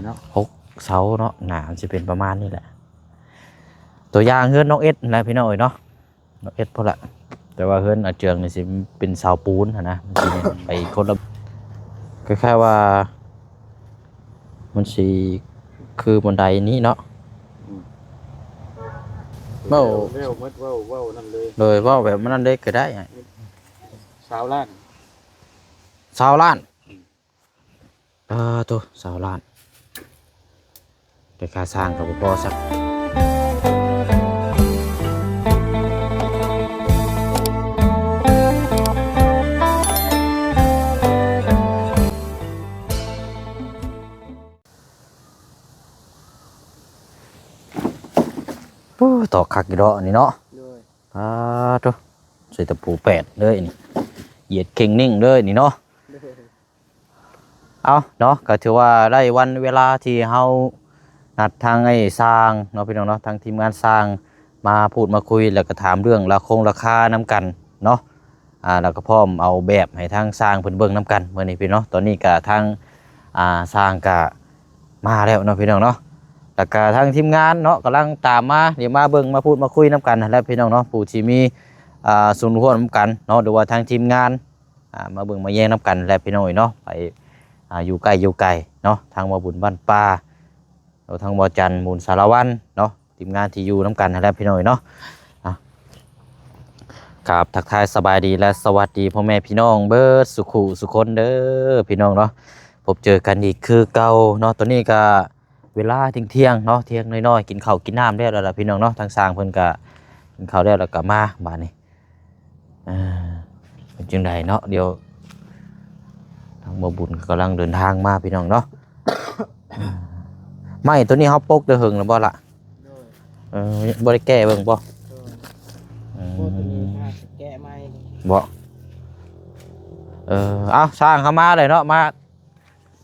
ເນາະ ຫົກເສົາເນາະ ໜ້າມັນຊິເປັນປະມານນີ້ແຫຼະ ຕົວຢ່າງເຮືອນນ້ອງເອັດຫັ້ນແຫຼະພີ່ນ້ອງເອີຍເນາະ ນ້ອງເອັດພຸ້ນລະ ແຕ່ວ່າເຮືອນອາເຈືອງນີ້ຊິເປັນເສົາປູນຫັ້ນນະ ມັນຊິແມ່ນໄປຄົນລະ ຄ້າຍໆວ່າ ມັນຊິຄືບັນໄດນີ້ເນາະ ອືມ ເວົ້າ ແລ້ວໝົດ ເວົ້າ ເວົ້ານັ້ນເລີຍ ໂດຍ ເວົ້າແບບນັ້ນເລີຍກໍໄດ້ ຊາວລ້ານ ຊາວລ້ານ ອືມ ປາໂທ້ ຊາວລ້ານ ແຕ່ຄ່າສ້າງກໍບໍ່ພໍຊ້ຳ ໂອ້ ຕອກຄັກຢູ່ເນາະ ອັນນີ້ເນາະ ໂດຍ ປາໂທ້ ໃສ່ຕະປູແປດເລີຍນີ້ ຢຽດເຄັ່ງເໜັງເລີຍນີ້ເນາະ ໂດຍ ເອົາເນາະ ກໍຖືວ່າໄດ້ວັນເວລາທີ່ເຮົານັດທາງໄອ້ຊ່າງເນາະ ພີ່ນ້ອງເນາະ ທາງທີມງານຊ່າງມາພູດມາຄຸຍ ແລ້ວກໍຖາມເລື່ອງລາຄົງລາຄານຳກັນເນາະ ອ່າ ແລ້ວກໍພ້ອມເອົາແບບໃຫ້ທາງຊ່າງເພິ່ນເບິ່ງນຳກັນມື້ນີ້ພີ່ນ້ອງເນາະ ຕອນນີ້ກໍທາງ ອ່າ ຊ່າງກໍມາແລ້ວເນາະ ພີ່ນ້ອງເນາະ ແລ້ວກໍທາງທີມງານເນາະ ກຳລັງຕາມມາ ດຽວມາເບິ່ງມາພູດມາຄຸຍນຳກັນຫັ້ນແຫຼະ ພີ່ນ້ອງເນາະ ຜູ້ທີ່ມີ ອ່າ ສ່ວນຮ່ວມນຳກັນເນາະ ຫຼືວ່າທາງທີມງານ ອ່າ ມາເບິ່ງມາແຍງນຳກັນແຫຼະພີ່ນ້ອງເອີຍເນາະ ໄປ ອ່າ ຢູ່ໃກ້ຢູ່ໄກເນາະ ທາງບ່າວບຸນບ້ານປ່າ ແລ້ວທາງບ່າວຈັນມູນສາລະວັນເນາະ ທີມງານທີ່ຢູ່ນຳກັນຫັ້ນແຫຼະພີ່ນ້ອງເອີຍເນາະ ອ່າ ກາບທັກທາຍສະບາຍດີ ແລະ ສະຫວັດດີພໍ່ແມ່ພີ່ນ້ອງເບິດສຸຂູສຸຄົນເດີພີ່ນ້ອງເນາະ ພົບເຈີກັນອີກຄືເກົ່າເນາະ ຕອນນີ້ກະເວລາທ່ຽງໆເນາະ ທ່ຽງນ້ອຍໆ ກິນເຂົ້າກິນນ້ຳແລ້ວລະພີ່ນ້ອງເນາະ ທາງຊ່າງເພິ່ນກະກິນເຂົ້າແລ້ວ ແລ້ວກະມາບາດນີ້ ອ່າ ເປັນຈັ່ງໃດເນາະ ດຽວທາງບ່າວບຸນກຳລັງເດີນທາງມາພີ່ນ້ອງເນາະ ໄມ້ໂຕນີ້ເຮົາປົກໄດ້ເຫິງແລ້ວບໍ່ລະ? ໂດຍ ເອີ ບໍ່ໄດ້ແກະເບິ່ງບໍ່? ໂດຍ ອືມ ໂອ້ ໂຕນີ້ຫາກະແກະໃໝ່ບໍ່? ເອີ ເອົາ ຊ່າງເຮົາມາເລີຍເນາະ ມາ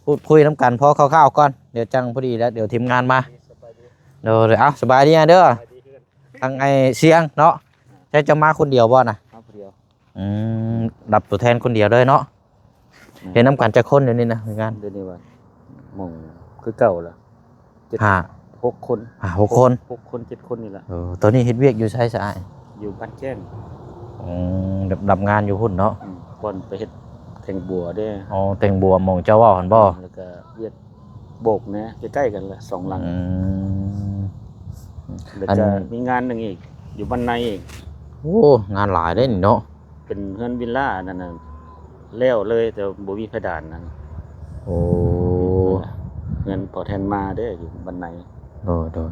ພູດຄຸຍນຳກັນພໍຄ່າວໆກ່ອນ ດຽວຈັ່ງພໍດີແລ້ວ ດຽວທີມງານມາ ສະບາຍດີ ໂດຍ ເອົາ ສະບາຍດີເດີ ສະບາຍດີເພື່ອນ ທາງໄອ້ຊຽງເນາະ ໃຊ້ເຈົ້າມາຄົນດຽວບໍ່ນະ? ມາຜູ້ດຽວ ອືມ ຮັບຕົວແທນຄົນດຽວເລີຍເນາະ ແມ່ນ ເຮັດນຳກັນຈັກຄົນດຽວນີ້ນະ ງານ ດຽວນີ້ວ່າໝ່ອງຄືເກົ່າລະ ເຈັດ ຫ້າ ຫົກຄົນ ຫ້າ ຫົກຄົນ ຫົກຄົນ ເຈັດຄົນນີ້ລະ ເອີ ຕອນນີ້ເຮັດວຽກຢູ່ໃສຊະອ້າຍ? ຢູ່ບ້ານແຈ້ງ ອືມ ຮັບ ຮັບງານຢູ່ພຸ້ນເນາະ ອືມ ກ່ອນໄປເຮັດແຕ່ງບົວເດ້ ອໍ ແຕ່ງບົວໝ່ອງເຈົ້າເວົ້າຫັ້ນບໍ່? ແລ້ວກະວຽກໂບກແດ່ ໃກ້ໆກັນລະ ສອງຫຼັງ ອືມ ແລ້ວກະ ອັນ ມີງານໜຶ່ງອີກ ຢູ່ບ້ານໃນອີກ ໂອ້ ງານຫຼາຍເດ້ນີ້ເນາະ ເປັນເຮືອນວິລລາອັນນັ້ນນະ ແລ້ວເລີຍ ແຕ່ບໍ່ມີເພດານນັ້ນ ໂອ້ ເຮືອນພໍ່ແທນມາເດ້ ຢູ່ບ້ານໃນ ໂດຍ ໂດຍ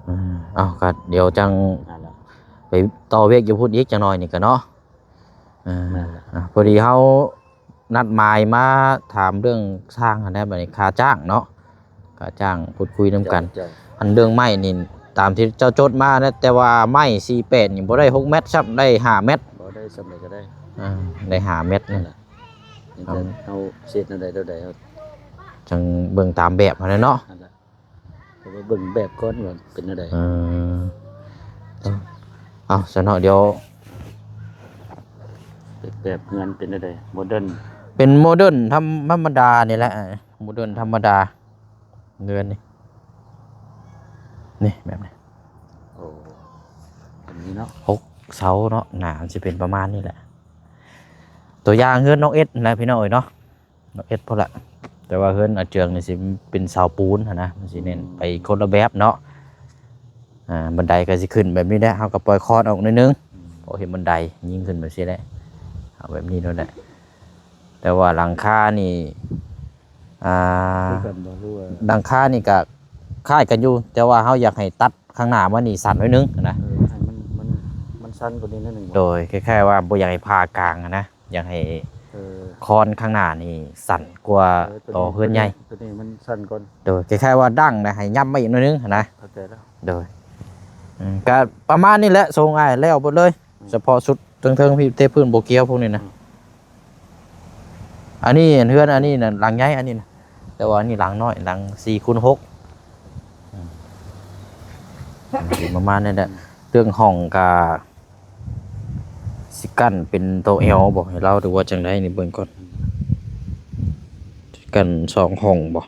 ອືມ ເອົາ ກໍດຽວຈັ່ງ ນັ້ນລະ ໄປຕໍ່ວຽກຢູ່ພຸ້ນອີກຈັກໜ້ອຍນີ້ກໍເນາະ ອ່າ ແມ່ນແຫຼະ ອ່າ ພໍດີເຮົານັດໝາຍມາຖາມເລື່ອງຊ່າງຫັ້ນແຫຼະ ບັດນີ້ຄ່າຈ້າງເນາະ ຄ່າຈ້າງ ພູດຄຸຍນຳກັນ ເຈົ້າ ອັນເລື່ອງໄມ້ນີ້ ຕາມທີ່ເຈົ້າຈົດມານະ ແຕ່ວ່າໄມ້ສີ່ແປດນີ້ບໍ່ໄດ້ຫົກແມັດຊ້ຳ ໄດ້ຫ້າແມັດ ບໍ່ໄດ້ສ່ຳໃດກໍໄດ້ ອ່າ ໄດ້ຫ້າແມັດນີ້ ນັ້ນແຫຼະ ເຮົາເຮັດແນວໃດແນວໃດ ຈັ່ງເບິ່ງຕາມແບບຫັ້ນແຫຼະເນາະ ນັ້ນແຫຼະ ເຮົາໄປເບິ່ງແບບກ່ອນວ່າເປັນແນວໃດ ເອີ ເອົາ ເອົາຊະເນາະ ດຽວ ແບບເຮືອນເປັນແນວໃດ ໂມເດີນ ເປັນໂມເດີນທຳ ທຳມະດານີ້ແຫຼະ ໂມເດີນທຳມະດາ ເຮືອນນີ້ ນີ້ແບບນີ້ ໂອ້ ອັນນີ້ເນາະ ຫົກເສົາເນາະ ໜ້າມັນຊິເປັນປະມານນີ້ແຫຼະ ຕົວຢ່າງເຮືອນນ້ອງເອັດຫັ້ນແຫຼະພີ່ນ້ອງເອີຍເນາະ ເອັດພຸ້ນລະ ແຕ່ວ່າເຮືອນອາເຈືອງນີ້ຊິເປັນເສົາປູນຫັ້ນນະ ມັນຊິແມ່ນ ອືມ ໄປຄົນລະແບບເນາະ ອ່າ ບັນໄດກໍຊິຂຶ້ນແບບນີ້ແຫຼະ ເຮົາກໍປ່ອຍຄອນອອກໜ້ອຍໜຶ່ງ ອືມ ເພາະເຫັນບັນໄດຍິງຂຶ້ນແບບຊີ້ແຫຼະ ເອົາແບບນີ້ໂລດແຫຼະ ແຕ່ວ່າຫຼັງຄານີ້ ອ່າ ຄືກັນບໍ່ ຫຼືວ່າ ຫຼັງຄານີ້ກໍຄ້າຍກັນຢູ່ ແຕ່ວ່າເຮົາຢາກໃຫ້ຕັດຂ້າງໜ້າມານີ້ສັ້ນໜ້ອຍໜຶ່ງນະ ເອີ ໃຫ້ມັນ ມັນ ມັນສັ້ນກວ່ານີ້ໜ້ອຍໜຶ່ງ ໂດຍ ຄ້າຍໆວ່າບໍ່ຢາກໃຫ້ຜ່າກາງຫັ້ນນະ ຢາກໃຫ້ ເອີ ຄອນຂ້າງໜ້ານີ້ສັ້ນກວ່າ ເອີ ຕໍ່ເຮືອນໃຫຍ່ ໂຕນີ້ມັນສັ້ນກ່ອນ ໂດຍ ຄ້າຍໆວ່າດັ້ງນະ ໃຫ້ຫຍັບມາອີກໜ້ອຍໜຶ່ງຫັ້ນນະ ເຂົ້າໃຈແລ້ວ ໂດຍ ອືມ ກະປະມານນີ້ແຫຼະ ສົ່ງອ້າຍແລ້ວເບິດເລີຍ ອືມ ສະເພາະຊຸດເທິງໆ ທີ່ເທພື້ນບໍ່ກ່ຽວພວກນີ້ນະ ອືມ ອັນນີ້ເຮືອນອັນນີ້ນະ ຫຼັງໃຫຍ່ອັນນີ້ນະ ແຕ່ວ່າອັນນີ້ຫຼັງນ້ອຍ ຫຼັງສີ່ຄູນຫົກ ອືມ ປະມານນັ້ນແຫຼະ ເລື່ອງຫ້ອງກະ ຊິກັ້ນເປັນໂຕແອວບໍ່ໃຫ້ລາວ ຫຼືວ່າຈັ່ງໃດນີ້ເບິ່ງກ່ອນ ຊິກັ້ນສອງຫ້ອງບໍ່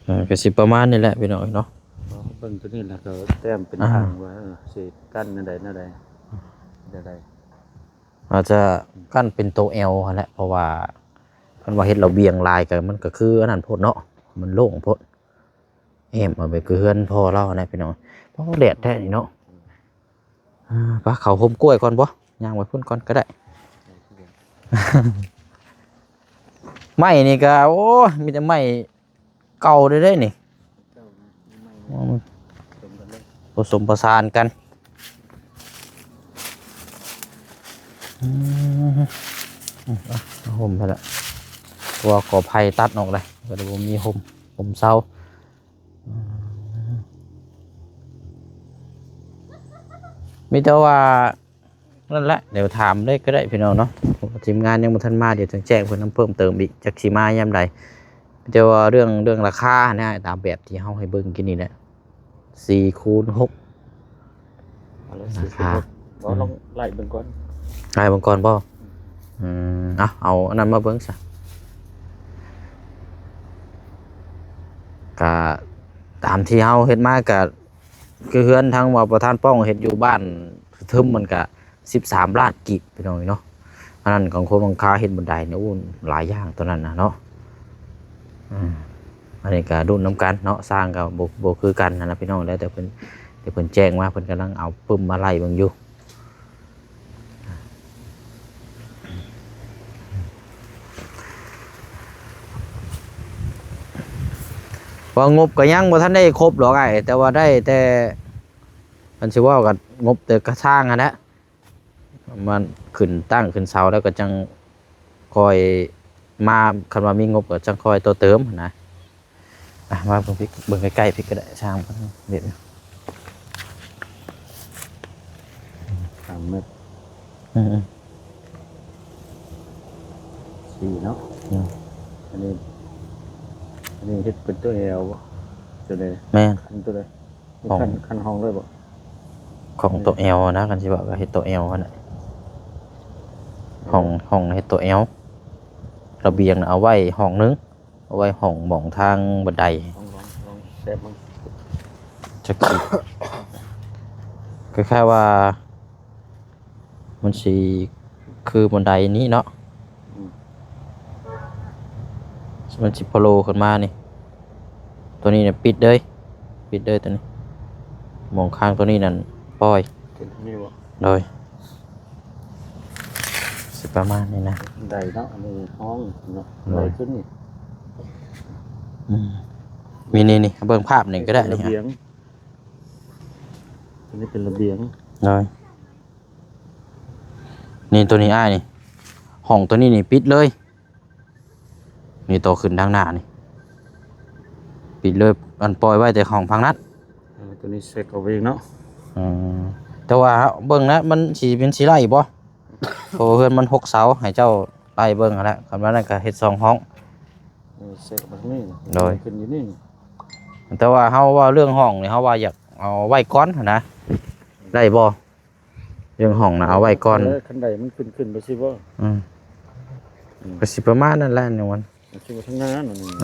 ເອີ ກໍຊິປະມານນີ້ແຫຼະພີ່ນ້ອງເນາະ. ເບິ່ງຕົວນີ້ແລ້ວກໍແຕ້ມເປັນ ອ່າ ທາງວ່າ ເອີ ຊິກັ້ນແນວໃດແນວໃດ ແນວໃດ. ອາດຈະກັ້ນເປັນໂຕແອວຫັ້ນແຫຼະ ເພາະວ່າຄັນວ່າເຮັດລະບຽງຫຼາຍກໍ ມັນກໍຄືອັນນັ້ນໂພດເນາະ ມັນໂລ່ງໂພດ. ແອ້ມເອົາໄປຄືເຮືອນພໍ່ລາວຫັ້ນແຫຼະພີ່ນ້ອງ. ໂອ້ ແດດແທ້ນີ້ເນາະ. ອ່າ ໄປເຂົ້າຮົ່ມກ້ວຍກ່ອນບໍ່? ຍ່າງໄປພຸ້ນກ່ອນກໍໄດ້. ໄມ້ນີ້ກໍ ໂອ້ຍ ມີແຕ່ໄມ້ເກົ່າເດ້ນີ້. ເຈົ້ານະ ມີໄມ້ ໂອ້ ມັນ ສົມກັນເລີຍ ປະສົມປະສານກັນ. ອືມ ອ່ະ ເອົາຮົ່ມໃຫ້ລະ ເພາະວ່າກໍໄຜ່ຕັດອອກເລີຍ ກໍເລີຍບໍ່ມີຮົ່ມ ຮົ່ມເຊົາ. ອືມ ມີແຕ່ວ່າ ນັ້ນແຫຼະ ດຽວຖາມເລີຍກໍໄດ້ພີ່ນ້ອງເນາະ. ທີມງານຍັງບໍ່ທັນມາ ດຽວຈັ່ງແຈ້ງເພິ່ນນຳເພີ່ມເຕີມອີກ ຈັກຊິມາຍາມໃດ. ແຕ່ວ່າເລື່ອງ ເລື່ອງລາຄານະ ຕາມແບບທີ່ເຮົາໃຫ້ເບິ່ງກີ້ນີ້ແຫຼະ ສີ່ຄູນຫົກ ເອົາເລີຍ ລາຄາ ສີ່ຄູນຫົກ ເອົາ ອືມ ລອງໄລ່ເບິ່ງກ່ອນ ໄລ່ເບິ່ງກ່ອນບໍ່? ອືມ ເອົາ ເອົາອັນນັ້ນມາເບິ່ງຊະ. ກະຕາມທີ່ເຮົາເຮັດມາ ກະຄືເຮືອນທາງວ່າປະທານປ້ອງເຮັດຢູ່ບ້ານ ເທີມມັນກະສິບສາມລ້ານກີບພີ່ນ້ອງເອີຍເນາະ. ອັນນັ້ນຂອງຄົນຫຼັງຄາເຮັດບັນໄດນີ້ ໂອ້ ຫຼາຍຢ່າງຕົວນັ້ນນະເນາະ. ອືມ ອັນນີ້ກະລຸ້ນນຳກັນເນາະ ຊ່າງກະບໍ່ ບໍ່ຄືກັນຫັ້ນນະພີ່ນ້ອງ. ແລ້ວແຕ່ເພິ່ນ ແຕ່ເພິ່ນແຈ້ງມາ ເພິ່ນກຳລັງເອົາປຶ້ມມາໄລ່ເບິ່ງຢູ່. ວ່າງົບກໍຍັງບໍ່ທັນໄດ້ຄົບດອກອ້າຍ ແຕ່ວ່າໄດ້ແຕ່ ຄັນຊິເວົ້າກໍງົບແຕ່ກະສ້າງຫັ້ນແຫຼະ ມັນຂຶ້ນຕັ້ງຂຶ້ນເສົາແລ້ວກໍຈັ່ງຄ່ອຍມາ ຄັນວ່າມີງົບກໍຈັ່ງຄ່ອຍຕໍ່ເຕີມຫັ້ນນະ. ອ່ະ ມາເບິ່ງພີ້ ເບິ່ງໃກ້ໆພີ້ກໍໄດ້ ຊ່າງເບິ່ງເດັດ ສາມແມັດ ອືມ ສີ່ເນາະ ອືມ ອັນນີ້ ອັນນີ້ເຮັດເປັນຕົວແອວບໍ່? ຕົວໃດ? ແມ່ນ ຄັນຕົວໃດ? ຂອງ ຄັນ ຄັນຫ້ອງເລີຍບໍ່? ຂອງຕົວແອວນະ ຄັນຊິເວົ້າກໍເຮັດຕົວແອວຫັ້ນນະ ຫ້ອງ ຫ້ອງເຮັດຕົວແອວ ລະບຽງນະເອົາໄວ້ຫ້ອງໜຶ່ງ ເອົາໄວ້ຫ້ອງໝ່ອງທາງບັນໄດ. ລອງ ລອງ ລອງແຊບເບິ່ງ ຈັກຊິ ຄ້າຍໆວ່າ ມັນຊິຄືບັນໄດນີ້ເນາະ ອືມ ມັນຊິໂຜລ່ຂຶ້ນມານີ້ ຕົວນີ້ນະປິດເລີຍ ປິດເລີຍຕົວນີ້ ໝ່ອງຂ້າງຕົວນີ້ນັ້ນປ່ອຍ ຂຶ້ນທາງນີ້ບໍ່? ໂດຍ ຊິປະມານນີ້ນະ ໄດ້ເນາະ ອັນນີ້ຫ້ອງເນາະ ໂດຍ ໄດ້ຂຶ້ນນີ້ ອືມ ມີນີ້ ນີ້ ເບິ່ງພາບນີ້ກໍໄດ້ ນີ້ ລະບຽງ ອັນນີ້ເປັນລະບຽງ ໂດຍ ນີ້ ຕົວນີ້ອ້າຍນີ້ ຫ້ອງຕົວນີ້ນີ້ປິດເລີຍ ນີ້ຕໍ່ຂຶ້ນທາງໜ້ານີ້ ປິດເລີຍ ອັນປ່ອຍໄວ້ແຕ່ຫ້ອງພັກນັ້ນ ເອີ ຕົວນີ້ເຊັກເອົາເອງເນາະ ອືມ ແຕ່ວ່າເບິ່ງນະ ມັນຊິ ມັນຊິໄດ້ບໍ່? ເພາະວ່າເຮືອນມັນຫົກເສົາ ໃຫ້ເຈົ້າໄລ່ເບິ່ງຫັ້ນແຫຼະ ຄັນວ່ານັ້ນກໍເຮັດສອງຫ້ອງ ເອີ ເຊັກເອົາໄປທາງນີ້ ໂດຍ ຂຶ້ນຢູ່ນີ້ ແຕ່ວ່າເຮົາເວົ້າເລື່ອງຫ້ອງນີ້ ເຮົາວ່າຢາກເອົາໄວ້ກ່ອນຫັ້ນນະ ໄດ້ບໍ່? ເລື່ອງຫ້ອງນະເອົາໄວ້ກ່ອນ ເອີ ຄັນໃດມັນຂຶ້ນ ຂຶ້ນໄປຊິບໍ່ ອືມ ອືມ ກໍຊິປະມານນັ້ນແຫຼະ ນີ້ມັນ ມັນຊິບໍ່ທາງໜ້ານັ້ນ ອືມ ທາງ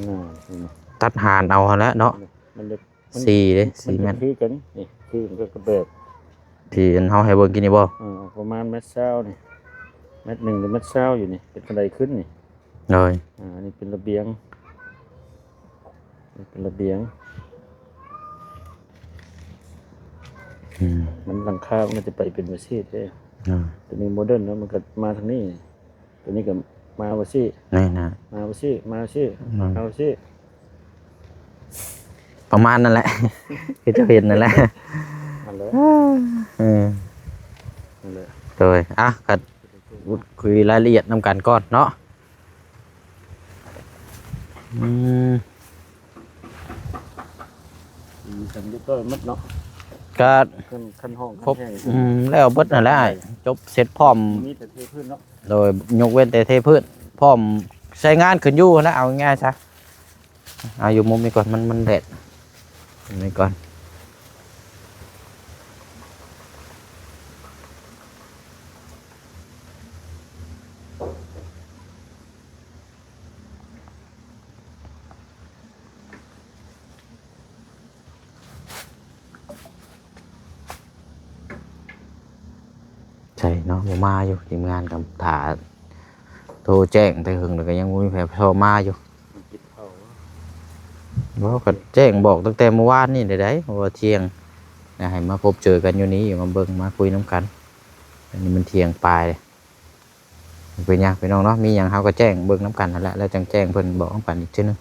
ໜ້າ ຕັດຫານເອົາຫັ້ນແຫຼະເນາະ ມັນຈະ ມັນ ສີ່ເດ້ ມັນ ສີ່ແມັດ ຈະຄືກັນ ນີ້ ຄືກັນກັບແບບ ທີ່ອັນເຮົາໃຫ້ເບິ່ງກີ້ນີ້ບໍ່? ເອີ ປະມານແມັດຊາວນີ້ ແມັດໜຶ່ງ ຫຼື ແມັດຊາວຢູ່ນີ້ ເປັນຄັນໄດຂຶ້ນນີ້ ໂດຍ ອ່າ ອັນນີ້ເປັນລະບຽງ ເປັນລະບຽງ ອືມ ມັນຫຼັງຄາມັນຈະໄປເປັນປະເສດເດ້ ອ່າ ຕົວນີ້ໂມເດີນເນາະ ມັນກໍມາທາງນີ້ ຕົວນີ້ກໍມາປະເສດ ແມ່ນນະ ມາປະເສດ ມາປະເສດ ອືມ ມາປະເສດ ປະມານນັ້ນແຫຼະ ຄືເຈົ້າເຫັນນັ້ນແຫຼະ ນັ້ນແຫຼະ ເອີ ນັ້ນແຫຼະ ໂດຍ ອ່ະ ກໍ ພຸດຄຸຍລາຍລະອຽດນຳກັນກ່ອນເນາະ ອືມ ດີກັນຮຽບຮ້ອຍໝົດເນາະ ກະ ຄັນ ຄັນຫ້ອງ ຄັນແຮງ ອືມ ແລ້ວເບິດຫັ້ນແຫຼະ ຈົບເສັດພ້ອມ ມີແຕ່ເທພື້ນເນາະ ໂດຍ ຍົກເວັ້ນແຕ່ເທພື້ນ ພ້ອມໃຊ້ງານຂຶ້ນຢູ່ຫັ້ນແຫຼະ ເອົາງ່າຍໆຊະ. ເອົາຢູ່ມຸມນີ້ກ່ອນ ມັນ ມັນແດດ ນີ້ກ່ອນ ອ ເນາະ ບໍ່ມາຢູ່ ທີມງານກໍຖ້າໂທແຈ້ງແຕ່ເຫິງ ແລ້ວກໍຍັງບໍ່ມີໃຜໂທມາຢູ່. ບໍ່ ກໍແຈ້ງບອກຕັ້ງແຕ່ມື້ວານນີ້ໄດ້ ວ່າທ່ຽງ ໃຫ້ມາພົບເຈີກັນຢູ່ນີ້ ມາເບິ່ງມາຄຸຍນຳກັນ. ອັນນີ້ມັນທ່ຽງປາຍ. ບໍ່ເປັນຫຍັງພີ່ນ້ອງເນາະ ມີຫຍັງເຮົາກໍແຈ້ງເບິ່ງນຳກັນຫັ້ນແຫຼະ ແລ້ວຈັ່ງແຈ້ງເພິ່ນບອກນຳກັນອີກເທື່ອໜຶ່ງ.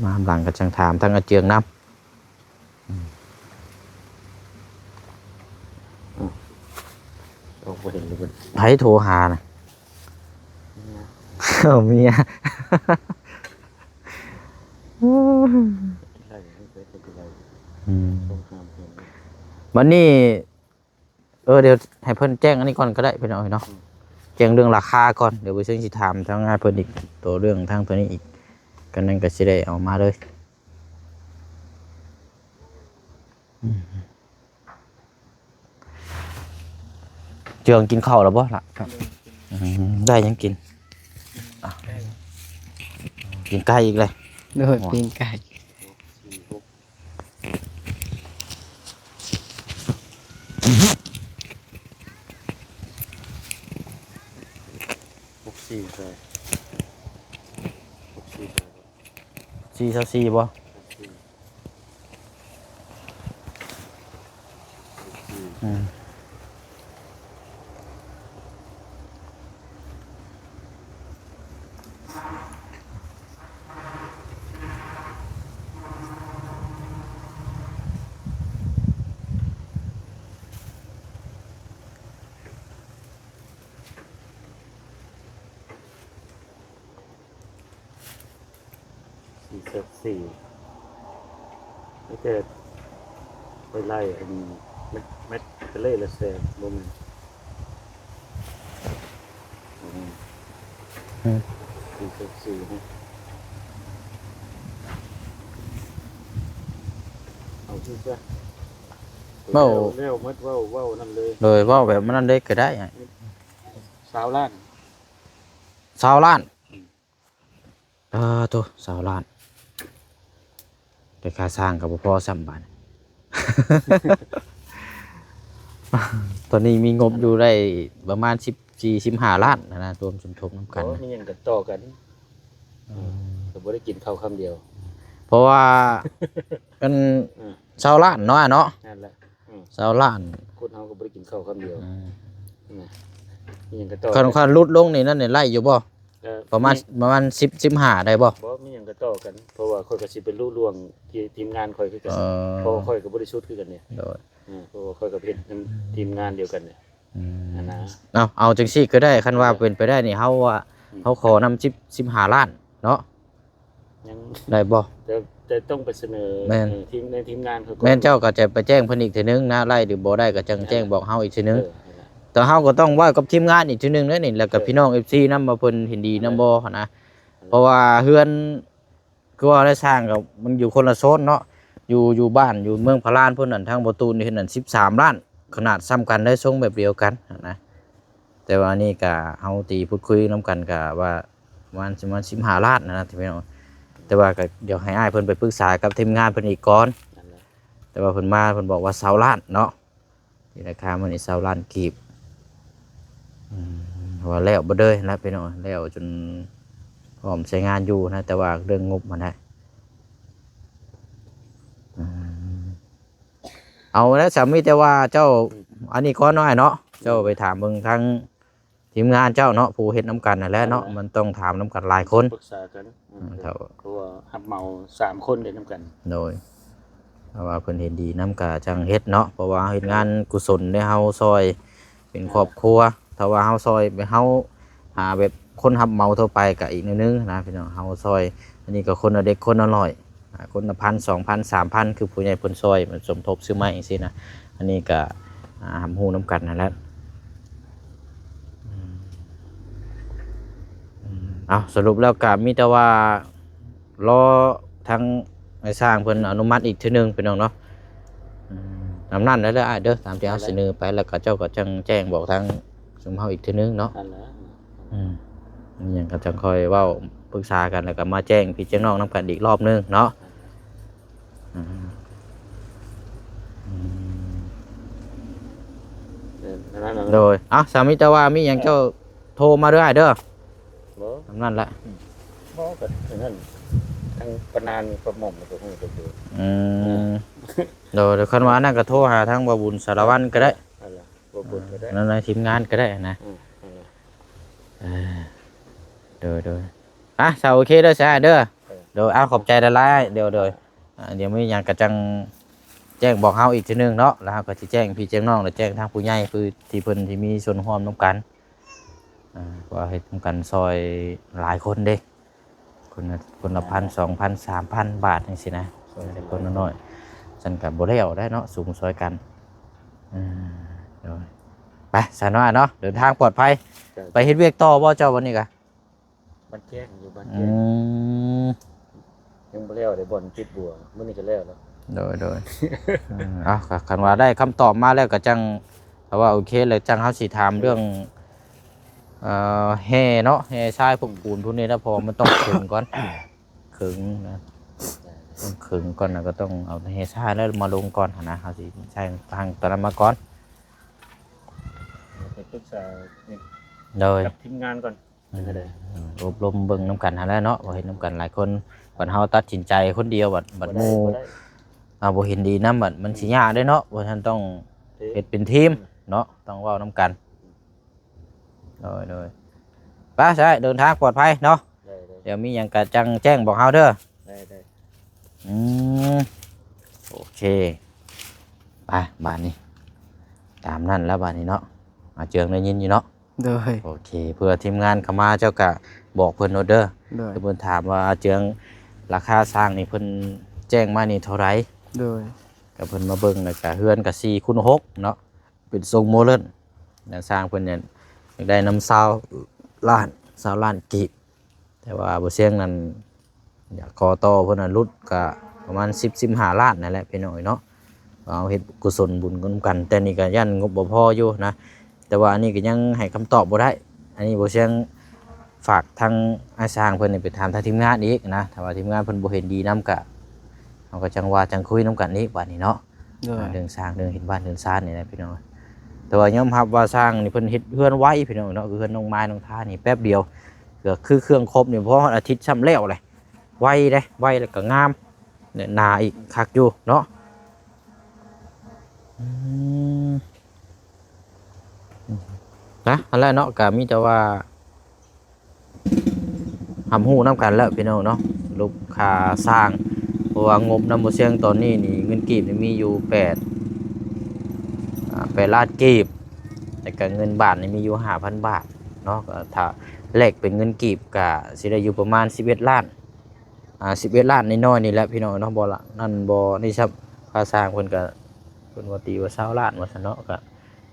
ມາຫາຫຼັງກໍຈັ່ງຖາມທາງອາເຈືອງນຳ. ອືມ ບໍ່ເຫັນເລີຍ ໃຜໂທຫານະ? ເມຍ ເອົາ ເມຍ. ອືມ ບັດນີ້ ເອີ ດຽວໃຫ້ເພິ່ນແຈ້ງອັນນີ້ກ່ອນກໍໄດ້ພີ່ນ້ອງເນາະ. ອືມ ແຈ້ງເລື່ອງລາຄາກ່ອນ ດຽວບໍ່ເຊິ່ງຊິຖາມທາງອ້າຍເພິ່ນອີກ ໂຕເລື່ອງທາງໂຕນີ້ອີກ ກໍນັ້ນກໍຊິໄດ້ເອົາມາເລີຍ. ອືມ ເຈືອງກິນເຂົ້າແລ້ວບໍ່ລະ? ອືມ ໄດ້ຫຍັງກິນ? ອ່ະ ກິນໄກ່ອີກເລີຍ. ໂດຍ ໂອ້ຍ ປີ້ງໄກ່. ຫົກສີ່ເທົ່າໃດ? ຫົກສີ່ເທົ່າໃດ? ສີ່ຊາວສີ່ບໍ່? ອືມ. ສີ່ສິບສີ່ ມີແຕ່ໄປໄລ່ອັນແມັດ ແມັດເທເລລະແສນ ບໍ່ແມ່ນ ບໍ່ແມ່ນ ອືມ ສີ່ສິບສີ່ນະ ເອົາຊື່ຊະ ເວົ້າ ແລ້ວ ແລ້ວໝົດ ເວົ້າ ເວົ້ານັ້ນເລີຍ ໂດຍ ເວົ້າແບບນັ້ນເລີຍກໍໄດ້ ຊາວລ້ານ ຊາວລ້ານ. ອືມ ເອີ ໂທ້ ຊາວລ້ານ ແຕ່ຄ່າສ້າງກໍບໍ່ພໍຊ້ຳບາດນີ້ ຕອນນີ້ມີງົບຢູ່ໄດ້ປະມານສິບສີ່ ສິບຫ້າລ້ານຫັ້ນນະ ລວມສົມທົບນຳກັນ ໂອ້ ນະ ມີຫຍັງກໍຕໍ່ກັນ ອືມ ກໍບໍ່ໄດ້ກິນເຂົ້າຄຳດຽວ ເພາະວ່າ ອັນ ອືມ ຊາວລ້ານເນາະ ເນາະ ນັ້ນແຫຼະ ອືມ ຊາວລ້ານ ຄົນເຮົາກໍບໍ່ໄດ້ກິນເຂົ້າຄຳດຽວ ອືມ ນະ ມີຫຍັງກໍຕໍ່ ຄັນ ຄັນຫຼຸດລົງນີ້ ນັ້ນນີ້ໄດ້ຢູ່ບໍ່? ເອີ ປະມານ ມີ ປະມານສິບ ສິບຫ້າໄດ້ບໍ່? ບໍ່ ມີຫຍັງກໍຕໍ່ກັນ ເພາະວ່າຂ້ອຍກໍຊິໄປລຸລ່ວງທີ່ທີມງານຂ້ອຍຄືກັນ ເອີ ເພາະວ່າຂ້ອຍກໍບໍລິສຸດຄືກັນເດ ໂດຍ ເອີ ເພາະວ່າຂ້ອຍກໍເຮັດນຳ ອືມ ທີມງານດຽວກັນເດ ອືມ ຫັ້ນນະ ເອົາ ເອົາຈັ່ງຊີ້ກໍໄດ້ ຄັນວ່າ ເອີ ເປັນໄປໄດ້ນີ້ ເຮົາວ່າ ອືມ ເຮົາຂໍນຳສິບ ສິບຫ້າລ້ານເນາະ ຍັງ ໄດ້ບໍ່? ແຕ່ ແຕ່ຕ້ອງໄປສະເໜີ ແມ່ນ ເອີ ທີມ ໃນທີມງານເຂົາກ່ອນ ແມ່ນ ເຈົ້າກໍຈະໄປແຈ້ງເພິ່ນອີກເທື່ອໜຶ່ງນະ ໄດ້ຫຼືບໍ່ໄດ້ກໍຈັ່ງແຈ້ງບອກເຮົາອີກເທື່ອໜຶ່ງ ເອີ ແຕ່ເຮົາກໍຕ້ອງເວົ້າກັບທີມງານອີກເທື່ອໜຶ່ງເດ້ນີ້ ແລ້ວກໍ ເອີ ພີ່ນ້ອງເອັຟຊີນຳວ່າເພິ່ນເຫັນດີນຳບໍ່ຫັ້ນນະ ເອີ ເພາະວ່າເຮືອນ ຄືວ່າໄດ້ສ້າງກໍມັນຢູ່ຄົນລະໂຊນເນາະ ຢູ່ ຢູ່ບ້ານ ຢູ່ເມືອງພະລານພຸ້ນ ອັນທາງບໍ່ຕູນເຮັດນັ້ນສິບສາມລ້ານ ຂະໜາດສ່ຳກັນເລີຍ ຊົງແບບດຽວກັນຫັ້ນນະ. ແຕ່ວ່າອັນນີ້ກະເຮົາຕີພູດຄຸຍນຳກັນກະວ່າປະມານ ປະມານສິບຫ້າລ້ານຫັ້ນນະພີ່ນ້ອງ ແຕ່ວ່າກະດຽວໃຫ້ອ້າຍເພິ່ນໄປປຶກສາກັບທີມງານເພິ່ນອີກກ່ອນ ນັ້ນແຫຼະ ແຕ່ວ່າເພິ່ນມາເພິ່ນບອກວ່າຊາວລ້ານເນາະ ທີ່ລາຄາມັນນີ້ຊາວລ້ານກີບ ອືມ ວ່າແລ້ວບໍ່ເດີຍຫັ້ນລະພີ່ນ້ອງ ແລ້ວຈົນພ້ອມໃຊ້ງານຢູ່ນະ ແຕ່ວ່າເລື່ອງງົບຫັ້ນແຫຼະ ອືມ. ເອົາແລ້ວສາມີ ແຕ່ວ່າເຈົ້າ ອືມ ອັນນີ້ກ່ອນເນາະ ອ້າຍເນາະ ເຈົ້າໄປຖາມເບິ່ງທາງທີມງານເຈົ້າເນາະ ຜູ້ເຮັດນຳກັນນັ້ນແຫຼະເນາະ ນັ້ນແຫຼະ ມັນຕ້ອງຖາມນຳກັນຫຼາຍຄົນ ປຶກສາກັນ ອືມ ເອີ ເທົ່າ ເພາະວ່າຮັບເໝົາສາມຄົນເດ້ນຳກັນ ໂດຍ ເພາະວ່າເພິ່ນເຫັນດີນຳກະຈັ່ງເຮັດເນາະ ເພາະວ່າເຮົາເຮັດງານກຸສົນເດ້ ເຮົາຊ່ອຍເປັນຄອບຄົວ ຖ້າວ່າເຮົາຊ່ອຍ ເຮົາຫາແບບຄົນຮັບເໝົາທົ່ວໄປກະອີກແນວໜຶ່ງນະພີ່ນ້ອງ ເຮົາຊ່ອຍ ອັນນີ້ກໍຄົນລະເລັກຄົນລະໜ້ອຍ ອາ ຄົນລະພັນ ສອງພັນ ສາມພັນ ຄືຜູ້ໃຫຍ່ເພິ່ນຊ່ອຍ ສົມທົບຊື້ໄມ້ຈັ່ງຊີ້ນະ ອັນນີ້ກະ ອາ ຮັບຮູ້ນຳກັນຫັ້ນແຫຼະ ອືມ ອືມ ເອົາ ສະຫຼຸບແລ້ວກະມີແຕ່ວ່າ ລໍທາງນາຍຊ່າງເພິ່ນອະນຸມັດອີກເທື່ອໜຶ່ງພີ່ນ້ອງເນາະ ອືມ ຕາມນັ້ນແຫຼະອ້າຍເດີ ຕາມທີ່ເຮົາສະເໜີໄປ ແລ້ວກໍເຈົ້າກໍຈັ່ງແຈ້ງບອກທາງຊຸມເຮົາອີກເທື່ອໜຶ່ງເນາະ ນັ້ນແຫຼະ ອືມ ອີຫຍັງກໍຈັ່ງຄ່ອຍເວົ້າປຶກສາກັນ ແລ້ວກໍມາແຈ້ງພີ່ແຈ້ງນ້ອງນຳກັນອີກລອບໜຶ່ງເນາະ ອືມ ອືມ ແມ່ນ ນັ້ນນະ ໂດຍ ເອົ້າ ສາມີ ແຕ່ວ່າມີຫຍັງເຈົ້າໂທມາເດີອ້າຍເດີ. ບໍ່ ສ່ຳນັ້ນແຫຼະ. ບໍ່ ກໍອັນນັ້ນ ທາງປະນານປະໝ່ອມກໍຮູ້ຈັກຢູ່. ອືມ ໂດຍ ຄັນວ່າອັນນັ້ນກໍໂທຫາທາງບ່າວບຸນສາລະວັນກໍໄດ້ ນັ້ນແຫຼະ ບ່າວບຸນກໍໄດ້ ນັ້ນນະ ທີມງານກໍໄດ້ນະ. ອືມ ນັ້ນແຫຼະ ເອີ ໂດຍໆ ອ່ະ ຊະ ໂອເຄເດີຊະເດີ. ເອີ ໂດຍ ເອົາ ຂອບໃຈຫຼາຍໆ ໂດຍໆ. ອ່າ ດຽວມີຫຍັງກໍຈັ່ງແຈ້ງບອກເຮົາອີກເທື່ອໜຶ່ງເນາະ ແລ້ວເຮົາກໍຊິແຈ້ງພີ່ແຈ້ງນ້ອງ ແລ້ວແຈ້ງທາງຜູ້ໃຫຍ່ຜູ້ທີ່ເພິ່ນທີ່ມີສ່ວນຮ່ວມນຳກັນ. ອ່າ ເພາະວ່າເຮັດນຳກັນຊ່ອຍຫຼາຍຄົນເດ້ ຄົນລະ ຄົນລະພັນ ສອງພັນ ສາມພັນບາດຈັ່ງຊີ້ນະ ຊ່ອຍແຕ່ຄົນນ້ອຍໆ ຊັ້ນກໍບໍ່ແລ້ວໄດ໋ເນາະ ຊຸມຊ່ອຍກັນ. ອ່າ ໂດຍ ໄປຊະເນາະ ເນາະ ເດີນທາງປອດໄພ. ໄປເຮັດວຽກຕໍ່ບໍ່ເຈົ້າ ວັນນີ້ກະ? ບ້ານແຈ້ງ ຢູ່ບ້ານແຈ້ງ. ອືມ ຍັງບໍ່ແລ້ວເດ້ ບ່ອນຕິດບົວ ມື້ນີ້ກໍແລ້ວແລ້ວ. ໂດຍໆ ເອີ ເອົາ ກໍຄັນວ່າໄດ້ຄຳຕອບມາແລ້ວກໍຈັ່ງ ຖ້າວ່າໂອເຄແລ້ວ ຈັ່ງເຮົາຊິຖາມເລື່ອງ ເອີ ແຮ່ເນາະ ແຮ່ຊາຍພວກປູນພວກນີ້ນະ ເພາະວ່າມັນຕ້ອງເຄິ່ງກ່ອນ ເຄິ່ງນະ ເຄິ່ງກ່ອນນະ ກໍຕ້ອງເອົາແຮ່ຊາຍແລ້ວມາລົງກ່ອນຫັ້ນນະ ເຮົາຊິໃຊ້ທາງຕອນນັ້ນມາກ່ອນ. ໄປປຶກສາ ໂດຍ ກັບທີມງານກ່ອນ. ເປັນຈັ່ງໃດ? ເອີ ອົບຮົມເບິ່ງນຳກັນຫັ້ນແຫຼະເນາະ ເພາະເຮັດນຳກັນຫຼາຍຄົນ ບັດເຮົາຕັດສິນໃຈຄົນດຽວ ບັດ ບັດໝູ່ ບໍ່ໄດ້ ບໍ່ໄດ້ ອ່າ ບໍ່ເຫັນດີນຳ ບັດມັນຊິຍາກເດ້ເນາະ. ເພາະສະນັ້ນຕ້ອງ ເອີ ເຮັດເປັນທີມ ເອີ ເນາະ ຕ້ອງເວົ້ານຳກັນ. ໂດຍໆ ໄປຊະ ເດີນທາງປອດໄພເນາະ. ໄດ້ໆ ດຽວມີຫຍັງກະຈັ່ງແຈ້ງບອກເຮົາເດີ. ໄດ້ໆ ອືມ ໂອເຄ ໄປ ບາດນີ້ ຕາມນັ້ນແລ້ວບາດນີ້ເນາະ. ອາເຈືອງໄດ້ຍິນຢູ່ເນາະ? ໂດຍ ໂອເຄ ເພື່ອທີມງານເຂົ້າມາ ເຈົ້າກະບອກເພິ່ນໂລດເດີ. ໂດຍ ເພິ່ນຖາມວ່າອາເຈືອງ ລາຄາສ້າງນີ້ເພິ່ນແຈ້ງມານີ້ເທົ່າໃດ? ໂດຍ ກະເພິ່ນມາເບິ່ງ ແລ້ວກະເຮືອນກະສີ່ຄູນຫົກເນາະ ເປັນຊົງໂມເດີນ ແລ້ວຊ່າງເພິ່ນນີ້ຢາກໄດ້ນຳຊາວລ້ານ ຊາວລ້ານກີບ. ແຕ່ວ່າບໍ່ຊຽງນັ້ນ ຢາກຂໍຕໍ່ເພິ່ນນະ ຫຼຸດກະປະມານສິບ ສິບຫ້າລ້ານນັ້ນແຫຼະພີ່ນ້ອງເອີຍເນາະ ເຮົາເຮັດກຸສົນບຸນນຳກັນ. ແຕ່ນີ້ກະຢ້ານງົບບໍ່ພໍຢູ່ນະ ແຕ່ວ່າອັນນີ້ກະຍັງໃຫ້ຄຳຕອບບໍ່ໄດ້. ອັນນີ້ບໍ່ຊຽງຝາກທາງອ້າຍຊ່າງເພິ່ນນີ້ໄປຖາມທາງທີມງານອີກນະ ຖ້າວ່າທີມງານເພິ່ນບໍ່ເຫັນດີນຳກະ ເຮົາກະຈັ່ງວ່າຈັ່ງຄຸຍນຳກັນອີກບາດນີ້ເນາະ. ໂດຍ ອ່າ ເລື່ອງສ້າງ ເລື່ອງເຮັດບ້ານເຮືອນຊານນີ້ແຫຼະພີ່ນ້ອງ. ແຕ່ວ່າຍອມຮັບວ່າຊ່າງນີ້ເພິ່ນເຮັດເຮືອນໄວພີ່ນ້ອງເນາະ ຄືເຮືອນນ້ອງມາຍນ້ອງທານີ້ແປັບດຽວ ກໍຄືເຄື່ອງຄົບນີ້ບໍ່ຮອດອາທິດຊ້ຳແລ້ວແຫຼະ. ໄວເດ້ ໄວແລ້ວກໍງາມ ແໜ້ນໜາອີກ ຄັກຢູ່ເນາະ. ອືມ ນະ ຫັ້ນແຫຼະເນາະ ກໍມີແຕ່ວ່າ ຮັບຮູ້ນຳກັນແລ້ວພີ່ນ້ອງເນາະ ສະຫຼຸບຄ່າສ້າງ. ເພາະວ່າງົບນຳບໍ່ຊຽງຕອນນີ້ນີ້ ເງິນກີບນີ້ມີຢູ່ແປດ ອ່າ ແປດລ້ານກີບ ແລ້ວກະເງິນບາດນີ້ມີຢູ່ຫ້າພັນບາດເນາະ. ກໍຖ້າແລກເປັນເງິນກີບກະຊິໄດ້ຢູ່ປະມານສິບເອັດລ້ານ ອ່າ ສິບເອັດລ້ານນ້ອຍໆນີ້ແຫຼະພີ່ນ້ອງເນາະ. ບໍ່ລະ ນັ້ນບໍ່ນີ້ຊ້ຳ ຄ່າສ້າງເພິ່ນກະ ເພິ່ນວ່າຕີວ່າຊາວລ້ານວ່າຊັ້ນເນາະ ກະ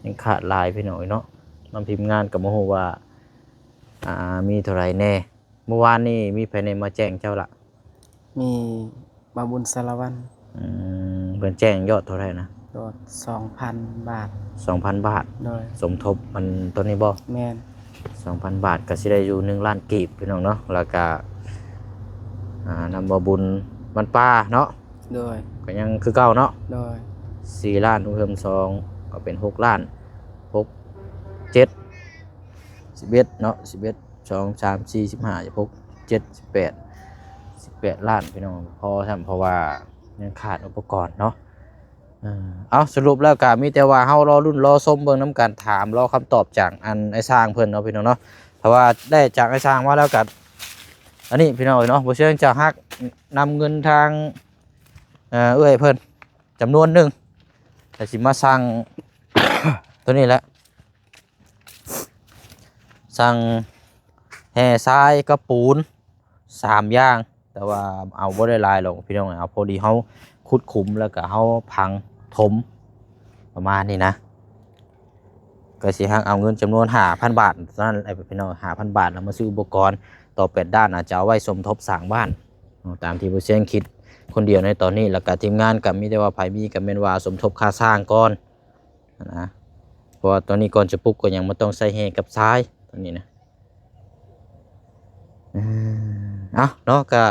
ຍັງຂາດຫຼາຍພີ່ນ້ອງເອີຍເນາະ. ນຳທີມງານກໍບໍ່ຮູ້ວ່າ ອ່າ ມີເທົ່າໃດແດ່. ເມື່ອວານນີ້ມີໃຜແດ່ມາແຈ້ງເຈົ້າລະ? ມີບ່າວບຸນສາລະວັນ. ອືມ ເພິ່ນແຈ້ງຍອດເທົ່າໃດນະ? ຍອດສອງພັນບາດ. ສອງພັນບາດ. ໂດຍ ສົມທົບມັນຕົວນີ້ບໍ່? ແມ່ນ ສອງພັນບາດ ກໍຊິໄດ້ຢູ່ໜຶ່ງລ້ານກີບພີ່ນ້ອງເນາະ. ແລ້ວກະ ອ່າ ນຳບ່າວບຸນບ້ານປ່າເນາະ. ໂດຍ ກໍຍັງຄືເກົ່າເນາະ. ໂດຍ ສີ່ລ້ານ ເພີ່ມສອງ ກໍເປັນຫົກລ້ານ ຫົກ ເຈັດ ສິບເອັດເນາະ ສິບເອັດ ສອງ ສາມ ສີ່ ສິບຫ້າ ສິບຫົກ ສິບເຈັດ ສິບແປດ ສິບແປດລ້ານພີ່ນ້ອງ. ພໍຊ້ຳ ເພາະວ່າຍັງຂາດອຸປະກອນເນາະ. ເອີ ເອົາ ສະຫຼຸບແລ້ວກະມີແຕ່ວ່າເຮົາລໍລຸ້ນລໍຊົມເບິ່ງນຳກັນ ຖາມລໍຄຳຕອບຈາກອັນອ້າຍຊ່າງເພິ່ນເນາະພີ່ນ້ອງເນາະ. ຖ້າວ່າໄດ້ຈາກອ້າຍຊ່າງມາແລ້ວກະ ອັນນີ້ພີ່ນ້ອງເອີຍເນາະ ບໍ່ເຊີງຈະຮັກນຳເງິນທາງ ເອີ ເອື້ອຍເພິ່ນຈຳນວນໜຶ່ງ ແລ້ວຊິມາສັ່ງ ໂຕນີ້ແຫຼະ ສັ່ງແຮ່ຊາຍກັບປູນ ສາມຢ່າງ ແຕ່ວ່າເອົາບໍ່ໄດ້ຫຼາຍດອກພີ່ນ້ອງ ເອົາພໍດີເຮົາຂຸດຂຸມ ແລ້ວກະເຮົາຝັງຖົມ ປະມານນີ້ນະ. ກໍຊິຮັກເອົາເງິນຈຳນວນຫ້າພັນບາດເທົ່ານັ້ນ ພີ່ນ້ອງ ຫ້າພັນບາດ ແລ້ວມາຊື້ອຸປະກອນຕໍ່ແປດດ້ານ ອາດຈະເອົາໄວ້ສົມທົບສ້າງບ້ານເນາະ ຕາມທີ່ບໍ່ຊຽງຄິດຄົນດຽວໃນຕອນນີ້. ແລ້ວກະທີມງານກໍມີແຕ່ວ່າໃຜມີກໍແມ່ນວ່າສົມທົບຄ່າສ້າງກ່ອນຫັ້ນນະ ເພາະວ່າຕອນນີ້ກ່ອນຈະປຸກກໍຍັງບໍ່ຕ້ອງໃຊ້ແຮ່ກັບຊາຍຕອນນີ້ນະ. ເອົາເນາະ ກະ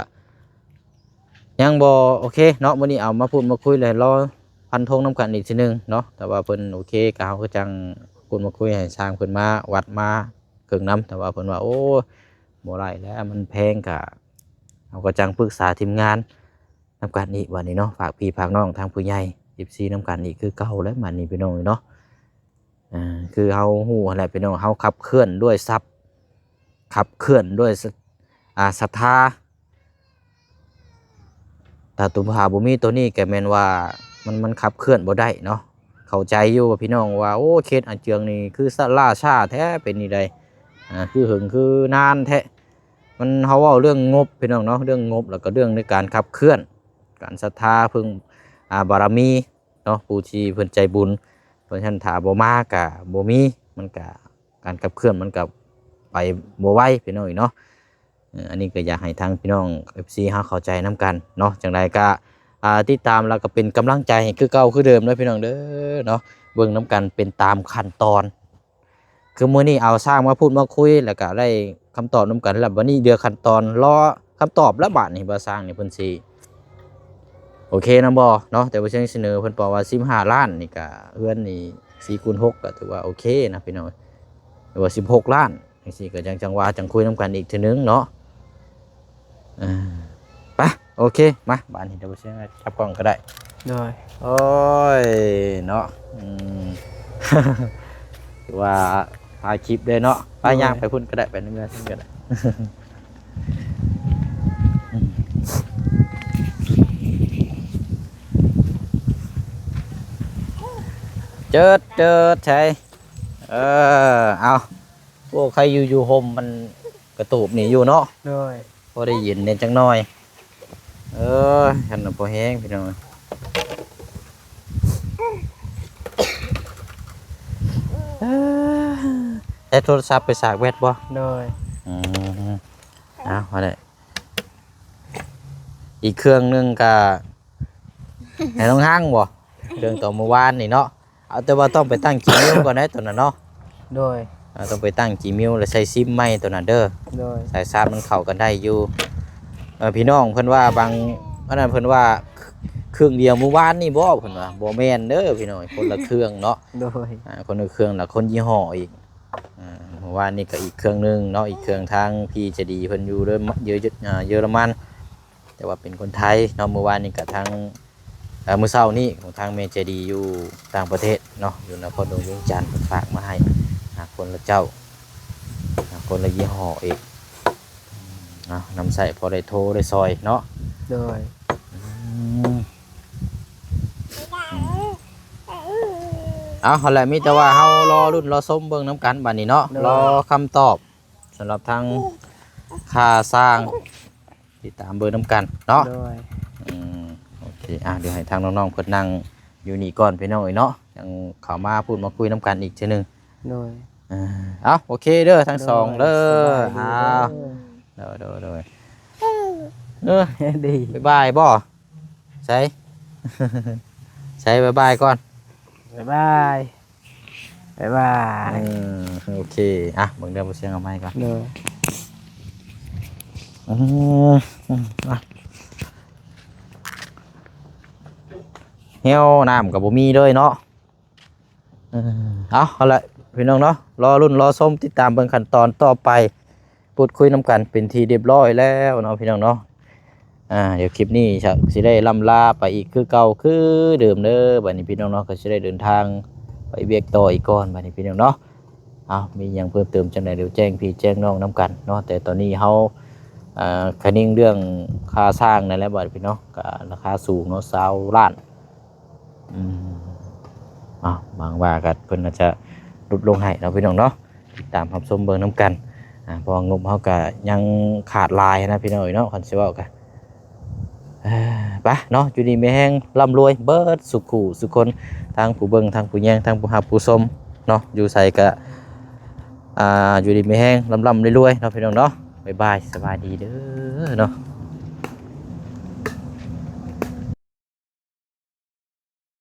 ຍັງບໍ່ໂອເຄເນາະ ມື້ນີ້ເອົາມາພູດມາຄຸຍ ແລ້ວລໍ ຟັນທົງນຳກັນອີກເທື່ອໜຶ່ງເນາະ ຖ້າວ່າເພິ່ນໂອເຄກໍເຮົາກໍຈັ່ງ ພູດມາຄຸຍໃຫ້ຊ່າງເພິ່ນມາວັດມາເຄິ່ງນຳ ແຕ່ວ່າເພິ່ນວ່າ ໂອ້ ບໍ່ໄດ້ແລ້ວ ມັນແພງ ກະເຮົາກໍຈັ່ງປຶກສາທີມງານນຳກັນອີກ ບາດນີ້ເນາະ ຝາກພີ່ຝາກນ້ອງທາງຜູ້ໃຫຍ່ ເອັຟຊີ ນຳກັນອີກຄືເກົ່າແຫຼະ ບາດນີ້ພີ່ນ້ອງເນາະ. ອ່າ ຄືເຮົາຮູ້ຫັ້ນແຫຼະພີ່ນ້ອງ ເຮົາຂັບເຄື່ອນດ້ວຍຊັບ ຂັບເຄື່ອນດ້ວຍສະ ອ່າ ສັດທາ ຖ້າຕົວ ຖ້າບໍ່ມີຕົວນີ້ກໍແມ່ນວ່າມັນ ມັນຂັບເຄື່ອນບໍ່ໄດ້ເນາະ. ເຂົ້າໃຈຢູ່ວ່າພີ່ນ້ອງວ່າ ໂອ້ ເຂດອາເຈືອງນີ້ຄືສະ ລ່າຊ້າແທ້ ເປັນນີ້ໃດ ອ່າ ຄືເຫິງຄືນານແທ້. ມັນ ເຮົາເວົ້າເລື່ອງງົບພີ່ນ້ອງເນາະ ເລື່ອງງົບ ແລ້ວກໍເລື່ອງໃນການຂັບເຄື່ອນ ການສັດທາເພິ່ງ ອ່າ ບາລະມີ ເນາະ ຜູ້ທີ່ເພິ່ນໃຈບຸນ ເພາະສະນັ້ນຖ້າບໍ່ມາກະບໍ່ມີ ມັນກະ ການຂັບເຄື່ອນມັນກະໄປບໍ່ໄວພີ່ນ້ອງເນາະ. ເອີ ອັນນີ້ກໍຢາກໃຫ້ທາງພີ່ນ້ອງ ເອັຟຊີ ເຮົາເຂົ້າໃຈນຳກັນເນາະ. ຈັ່ງໃດກະ ອ່າ ຕິດຕາມ ແລ້ວກໍເປັນກຳລັງໃຈໃຫ້ຄືເກົ່າຄືເດີມເດີພີ່ນ້ອງເດີເນາະ. ເບິ່ງນຳກັນເປັນຕາມຂັ້ນຕອນ ຄືມື້ນີ້ເອົາຊ່າງມາພູດມາຄຸຍ ແລ້ວກໍໄດ້ຄຳຕອບນຳກັນແລ້ວ ບັດນີ້ເຫຼືອຂັ້ນຕອນລໍຄຳຕອບແລ້ວ ບາດນີ້ວ່າຊ່າງນີ້ເພິ່ນຊິໂອເຄນຳບໍ່ເນາະ. ແຕ່ວ່າເຊິ່ງສະເໜີເພິ່ນບອກວ່າສິບຫ້າລ້ານນີ້ ກະເຮືອນນີ້ສີ່ຄູນຫົກ ກະຖືວ່າໂອເຄນະພີ່ນ້ອງ ຫຼືວ່າສິບຫົກລ້ານຈັ່ງຊີ້ ກະຈັ່ງ ຈັ່ງວ່າຈັ່ງຄຸຍນຳກັນອີກເທື່ອໜຶ່ງເນາະ. ອ່າ ໄປ ໂອເຄ ມາ ບາດນີ້ດຽວບໍ່ເຊີນຈັບກ້ອງກໍໄດ້. ໂດຍ ໂອ້ຍ ເນາະ ອືມ ຖືວ່າຖ່າຍຄລິບເດ້ເນາະ. ໄປ ໂດຍ ຍ່າງໄປພຸ້ນກໍໄດ້ ໄປໃນເມືອງພຸ້ນກໍໄດ້. ເຈີດ ເຈີດ ໃສ ເອີ ເອົາ ໂອ້ ໃຄຢູ່ ຢູ່ຮົ່ມມັນກະຕູບນີ້ຢູ່ເນາະ. ໂດຍ ພໍໄດ້ເຢັນແດ່ຈັກໜ້ອຍ. ເອີ ຄັນວ່າພໍແຮງພີ່ນ້ອງ. ເອີ ໃຊ້ໂທລະສັບໄປສາກແບັດບໍ່? ໂດຍ ອືມ ເອົາ ພໍໄດ້ ອີກເຄື່ອງໜຶ່ງກະໃຫ້ນ້ອງຮັງບໍ່? ເລື່ອງຕອນມື້ວານນີ້ເນາະ. ເອົາ ແຕ່ວ່າຕ້ອງໄປຕັ້ງຈີເມວກ່ອນໄດ໋ ຕົວນັ້ນເນາະ. ໂດຍ ເອົາ ຕ້ອງໄປຕັ້ງຈີເມວ ແລ້ວໃສ່ຊິມໃໝ່ຕົວນັ້ນເດີ. ໂດຍ ສາຍຊາດມັນເຂົ້າກັນໄດ້ຢູ່. ເອີ ພີ່ນ້ອງເພິ່ນວ່າບາງ ອັນນັ້ນເພິ່ນວ່າ ເຄື່ອງດຽວມື້ວານນີ້ບໍ່ ເພິ່ນວ່າ ບໍ່ແມ່ນເດີພີ່ນ້ອງ ຄົນລະເຄື່ອງເນາະ. ໂດຍ ອ່າ ຄົນລະເຄື່ອງ ແລ້ວຄົນຍີ່ຫໍ້ອີກ. ອ່າ ມື້ວານນີ້ກໍອີກເຄື່ອງໜຶ່ງເນາະ ອີກເຄື່ອງທາງພີ່ໃຈດີເພິ່ນຢູ່ເດີ ເຢ ເຢ ເຢຍລະມັນ ແຕ່ວ່າເປັນຄົນໄທເນາະ. ມື້ວານນີ້ກໍທາງ ເອີ ມື້ເຊົ້ານີ້ຂອງທາງແມ່ໃຈດີຢູ່ຕ່າງປະເທດເນາະ ຢູ່ນະຄອນຫຼວງວຽງຈັນ ເພິ່ນຝາກມາໃຫ້ ຫາ ຄົນລະເຈົ້າ ຫາ ຄົນລະຍີ່ຫໍ້ອີກ. ເອົາ ນຳໃຊ້ພໍໄດ້ໂທໄດ້ຊ່ອຍເນາະ. ໂດຍ ອືມ ເອົາ ຫັ້ນແຫຼະ ມີແຕ່ວ່າເຮົາລໍລຸ້ນລໍຊົມເບິ່ງນຳກັນບາດນີ້ເນາະ. ໂດຍ ລໍຄຳຕອບສຳລັບທາງຄ່າສ້າງ ຕິດຕາມເບິ່ງນຳກັນເນາະ. ໂດຍ ອືມ ໂອເຄ ອ່າ ດຽວໃຫ້ທາງນ້ອງໆເພິ່ນນັ່ງຢູ່ນີ້ກ່ອນພີ່ນ້ອງເອີຍເນາະ ຈັ່ງເຂົ້າມາພູດມາຄຸຍນຳກັນອີກເທື່ອໜຶ່ງ. ໂດຍ ເອີ ເອົາ ໂອເຄເດີທັງສອງເດີ. ໂດຍ ສະບາຍດີ ເອົາ ເດີ ໂດຍ ໂດຍ ເອີ ດີ ບາຍບາຍບໍ່? ໃສ ໃສ ບາຍບາຍກ່ອນ ບາຍບາຍ ບາຍບາຍ. ເອີ ໂອເຄ ອ່ະ ເບິ່ງເດີ ບໍ່ສຽງເອົາໄມ້ກ່ອນ. ໂດຍ ເອີ ອ່ະ ແຫ້ວນ້ຳກໍບໍ່ມີເລີຍເນາະ. ເອີ ເອົາ ເອົາລະພີ່ນ້ອງເນາະ ລໍລຸ້ນລໍຊົມ ຕິດຕາມເບິ່ງຂັ້ນຕອນຕໍ່ໄປ ພູດຄຸຍນຳກັນເປັນທີ່ຮຽບຮ້ອຍແລ້ວເນາະ ພີ່ນ້ອງເນາະ. ອ່າ ດຽວຄລິບນີ້ຈະ ຊິໄດ້ລ່ຳລາໄປອີກຄືເກົ່າຄືເດີມເດີ. ບາດນີ້ພີ່ນ້ອງເນາະ ກໍຊິໄດ້ເດີນທາງໄປວຽກຕໍ່ອີກກ່ອນ ບາດນີ້ພີ່ນ້ອງເນາະ. ເອົາ ມີຫຍັງເພີ່ມເຕີມຈັ່ງໃດ ດຽວແຈ້ງພີ່ແຈ້ງນ້ອງນຳກັນເນາະ. ແຕ່ຕອນນີ້ເຮົາ ອ່າ ຄະນິງເລື່ອງຄ່າສ້າງນັ້ນແຫຼະ ບາດນີ້ພີ່ນ້ອງ ກໍລາຄາສູງເນາະ ຊາວລ້ານ. ອືມ ເອົາ ຫວັງວ່າກໍເພິ່ນອາດຈະຫຼຸດລົງໃຫ້ເນາະ ພີ່ນ້ອງເນາະ. ຕິດຕາມຮັບຊົມເບິ່ງນຳກັນ ອ່າ ເພາະວ່າງົບເຮົາກໍຍັງຂາດຫຼາຍນະ ພີ່ນ້ອງເອີຍເນາະ. ຄັນຊິເວົ້າກໍ ເອີ ໄປເນາະ ຢູ່ດີມີແຮງ ລ່ຳລວຍເບິດສູ່ຄູ່ສູ່ຄົນ ທັງຜູ້ເບິ່ງ ທັງຜູ້ແຍງ ທັງຜູ້ຮັບຜູ້ຊົມເນາະ. ຢູ່ໃສກໍ ອ່າ ຢູ່ດີມີແຮງ ລ່ຳໆລວຍໆເນາະ ພີ່ນ້ອງເນາະ. ບາຍບາຍ ສະບາຍດີເດີເນາະ.